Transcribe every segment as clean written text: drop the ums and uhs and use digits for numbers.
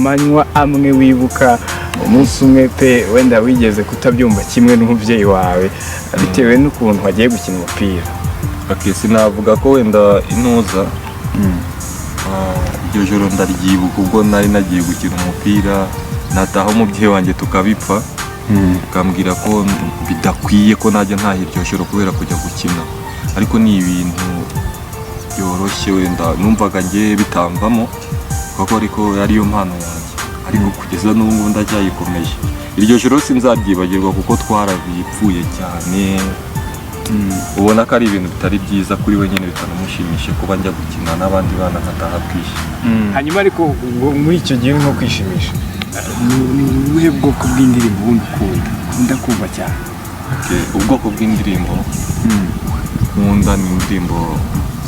Amanywa amwe wibuka, umunsi umwe pe, wenda wigeze kutabyumva kimwe n'umubyeyi wawe bitewe n'ukuntu wagiye gukina umupira? Okay, sinavuga ko wenda intuza. Iryo joro ndaryibuka, ubwo nari nagiye gukina umupira, nataha umubyeyi wanjye tukabipfa, akambwira ko bidakwiye ko najya ntaha iryo joro kubera kujya gukina. Ariko ni ibintu byoroshye, wenda numvaga ngiye bitamvamo kuko ariko ariyo mpano yanjye, ariko kugeza n'ubu ngubu ndacyayikomeje. Iryo joro sinzaryibagirwa kuko twarabipfuye cyane, ubona ko ari ibintu bitari byiza kuri we nyine, bitanamushimishije kuba njya gukina n'abandi bana nkataha bwije. Hanyuma ariko ubwo muri icyo gihe nko kwishimisha, ni ubuhe bwoko bw'indirimbo ubundi ukunda kumva cyane? Okay, ubwoko bw'indirimbo nkunda ni indirimbo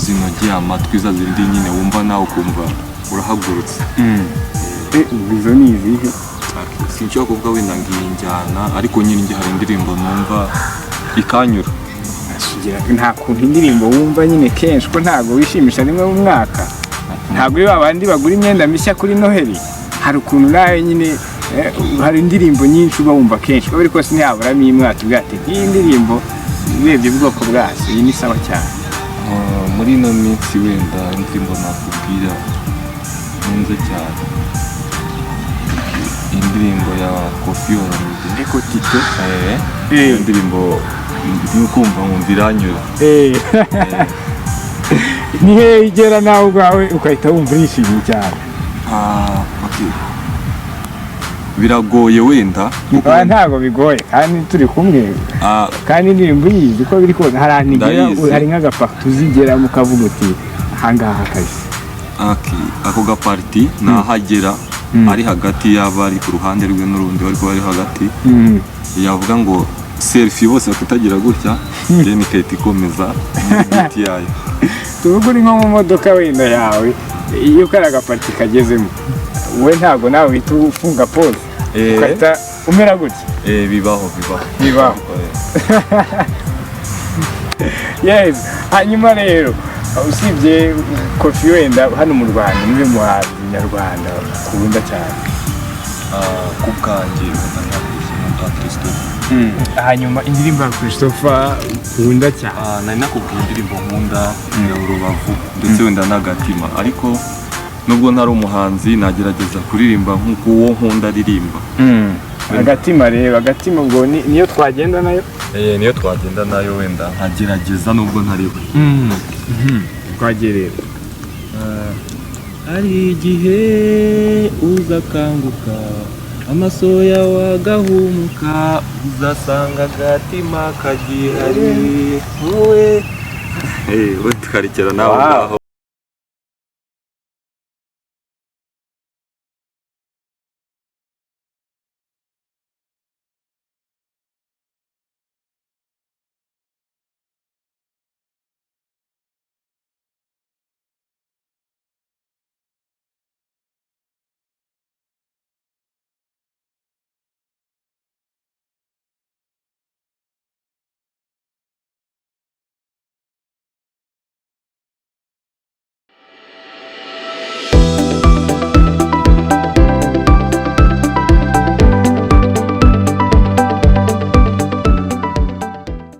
zinogeye amatwi, za zindi nyine wumva nawe ukumva urahagurutse. Ubwo izo ni izihe? Okay, sinshobora kuvuga wenda ngo iyi njyana, ariko nyine njye hari indirimbo numva ikanyura. Sugira, nta kuntu indirimbo wumva nyine kenshi, ko ntabwo wishimisha rimwe mu mwaka, ntabwo uri babandi bagura imyenda mishya kuri Noheli. Hari ukuntu nawe nyine hari indirimbo nyinshi uba wumva kenshi, uko biri kose ntihaburamo imwe watubwira ati: "Nk'iyi ndirimbo urebye ubwoko bwazo, iyi ni sawa cyane." Muri ino minsi wenda indirimbo nakubwira nkunze cyane, indirimbo ya Koffi Olomide. Eko Tito. Iyo ndirimbo ni ukumva nkumva iranyura. Ni hehe igera nawe ubwawe ugahita wumva urishimye cyane? Okay. Biragoye wenda kuko Ntabwo bigoye kandi turi kumwe. Kandi indirimbo uyizi uko biri kose, hari ahantu igera. Ndayizi. Hari nk'agapaki uzigeramo ukavuga uti: "Ahangaha kabisa." Okay. Ako gapariti nahagera ari hagati y'abari ku ruhande rwe n'urundi bari kuba ari hagati, yavuga ngo selfie, bose bakitagira gutya, then igahita ikomeza muri beat yayo. Tuvuge uri nko mu modoka wenda yawe, iyo kari agapariti kagezemo, we ntabwo nawe uhita ufunga pause ugahita umera gutya? Bibaho, bibaho. Bibaho. Yes. Hanyuma rero usibye Koffi, wenda hano mu Rwanda niwe muhanzi nyarwanda ukunda cyane? Ku bwanjye wenda ntabeshye, nkunda Christopher. Hanyuma indirimbo ya Christopher ukunda cyane? Nari nakubwiye indirimbo nkunda ya Urubavu ndetse wenda n'Agatima, ariko nubwo ntari umuhanzi nagerageza kuririmba nk'uko uwo nkunda aririmba. Agatima rero, Agatima ubwo niyo twagenda nayo? Niyo twagenda nayo, wenda nkagerageza nubwo ntariwe. Twagiye rero. Hari igihe uzakanguka, amaso yawe agahumuka, uzasanga agatima kagihari wowe, we tukarekera nawe. Wow. Ngaho.